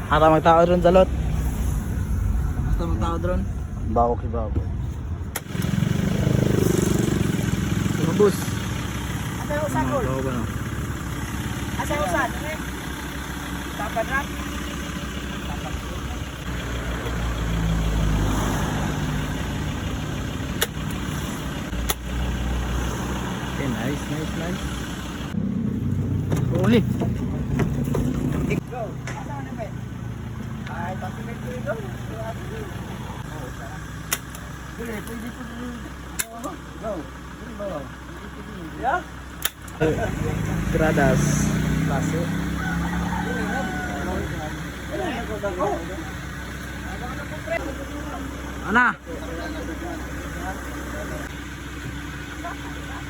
Hata magtao dron sa lot. Hata magtao dron. Bawo kay bawo. Bus. Ano ba no? Asa usan? Dapat rap. Okay, nice, nice, nice. Uli. Go. Asa man ba? Ay, tapos may tuyo. Go. Yeah. Gradas. Klase. Ana.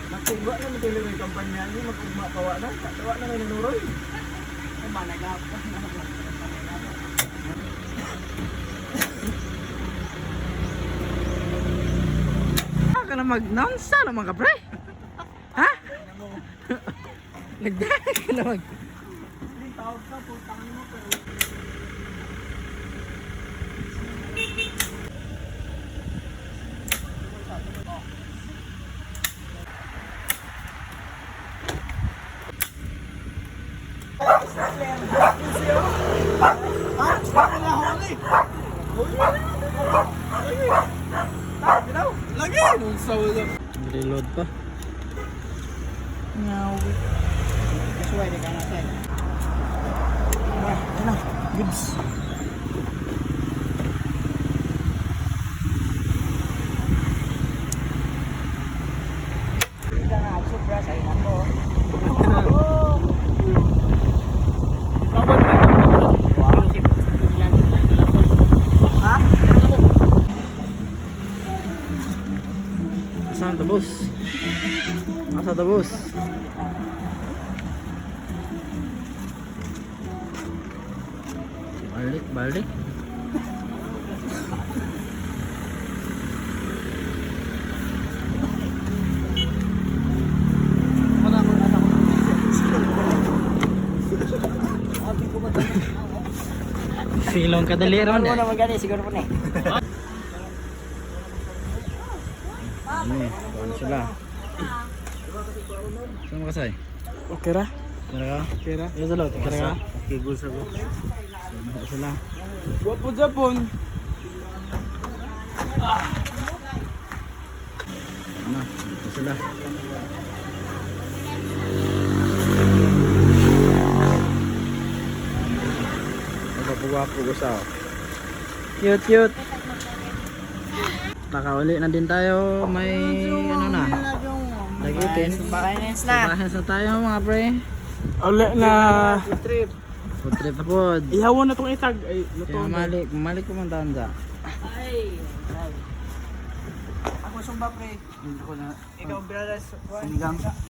Magtugwa na mo tuloy may kampanya ni magugma pa wa na. Wa na may nanuroy. Managap. Ah, ka na mag-nonsa naman ka, pre. Ha? Nagdaan ka na mag... Tawag ka, putang mo pero Lagi nung sa Reload pa. Ngaw. Kasuway di ka na sir. Ano? Goods. Ika na supra sa ina ko. Ha? Saan ta, boss? Asa ta, boss? Balik, balik. Silong kadali ron Ano eh. naman gani siguro po ni. Ano eh, paano sila? Saan mo kasay? Okay ra. Kira ka? Okay ra. Iyo sa lot, kira ka? Okay, go sa go. Saan sila? Wa po Japon. Ano, dito sila. Nagpapawapo ko sa Cute, cute. Nakauli na din tayo. May ano na. Lagitin. Bakanins na. Bahas na tayo, mga pre. Uli na. Trip. Food trip na pod. Ihawan na tong itag. Ay, luto. Kaya malik, malik ko man tanda. Ay. Ako sumba pre. Ako na. Ikaw brothers. Sinigang.